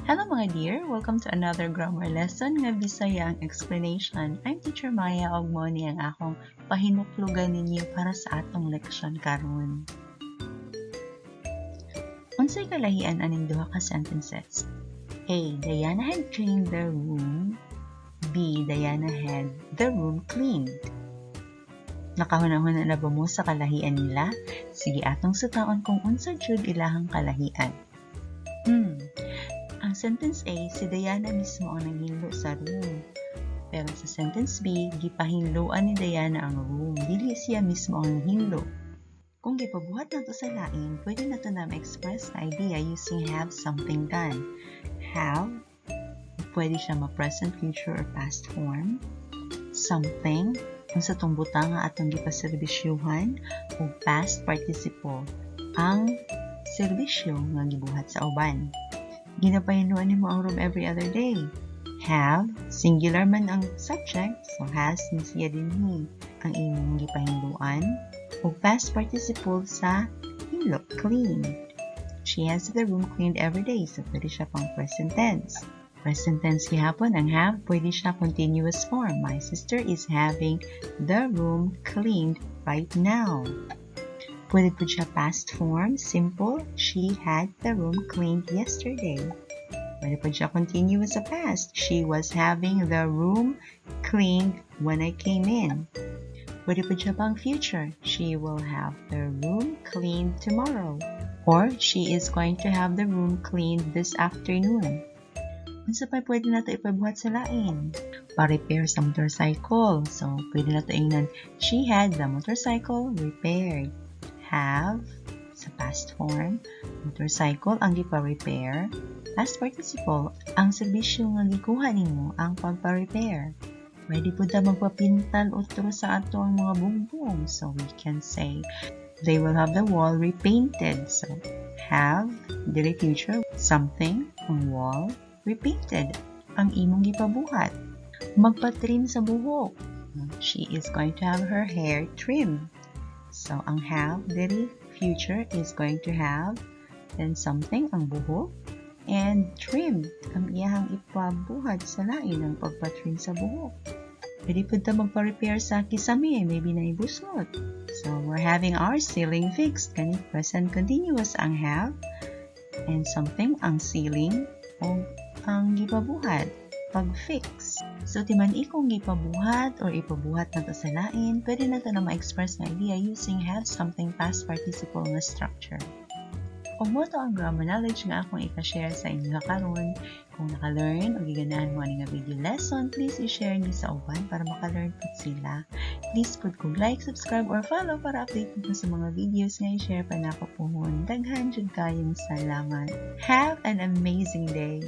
Hello, mga dear! Welcome to another grammar lesson nga Bisaya ang explanation. I'm Teacher Maya ug mao ni ang akong pahinuklugan ninyo para sa atong leksyon karon. Unsay kalahian aning duha ka sentences? A. Diana had cleaned the room. B. Diana had the room cleaned. Nakahuna-huna na ba mo sa kalahian nila? Sige, atong sutaon kung unsa jud ilahang kalahian. Ang sentence A, si Diana mismo ang nanghinlo sa room. Pero sa sentence B, gipahinloan ni Diana ang room. Dili siya mismo ang hinlo. Kung gipabuhat nato sa lain, pwede nato na ma-express na idea using "have something done." Have, pwede siya ma-present, future, or past form. Something, unsa tong butang nga atong gipaserbisyuhan, o past participle, ang serbisyo nga gibuhat sa uban. Ginapahinloan nimo ang room every other day. Have, singular man ang subject, so has ni siya dinhi ang imong gipahinloan, o past participle sa hinlo, clean. She has the room cleaned every day, so pwede siya pang present tense. Present tense gihapon ang have, pwede siya continuous form. My sister is having the room cleaned right now. Pwede pud siya past form, simple. She had the room cleaned yesterday. Pwede pud siya continuous sa past. She was having the room cleaned when I came in. Pwede pud siya pang future. She will have the room cleaned tomorrow. Or she is going to have the room cleaned this afternoon. Unsa pa pwede nato ipabuhat sa lain? Pa-repair sa motorcycle. So, pwede nato ingnan, "She had the motorcycle repaired." Have, sa past form, motorcycle ang gipa-repair, past participle, ang serbisyo nga gikuha nimo ang pagpa-repair. Pwede pud ta magpapintal utro sa atoang mga bumbong. So we can say, "They will have the wall repainted." So have, dili future, something, ang wall, repainted, ang imong gipabuhat. Magpa-trim sa buhok. She is going to have her hair trimmed. So, ang have, diri, future, is going to have, then something, ang buhok, and trimmed, ang iyahang ipabuhat sa lain, ang pagpa-trim sa buhok. Pwede pud ta magpa-repair sa kisame, maybe naay busot. So, we're having our ceiling fixed. Kani present continuous ang have, and something, ang ceiling, o ang gipabuhat, pag-fix. So, timan ikong gipabuhat or ipabuhat nato sa lain, pwede nato na ma-express na idea using have something past participle nga structure. Ug mao to ang grammar knowledge nga akong ika-share sa inyo karon. Kung naka-learn o giganahan mo ani nga video lesson, please i-share ni sa uban para maka-learn pud sila. Please pud kog like, subscribe, or follow para update mo sa mga videos nga i-share pa nako puhon. Daghan jud kayong salamat. Have an amazing day!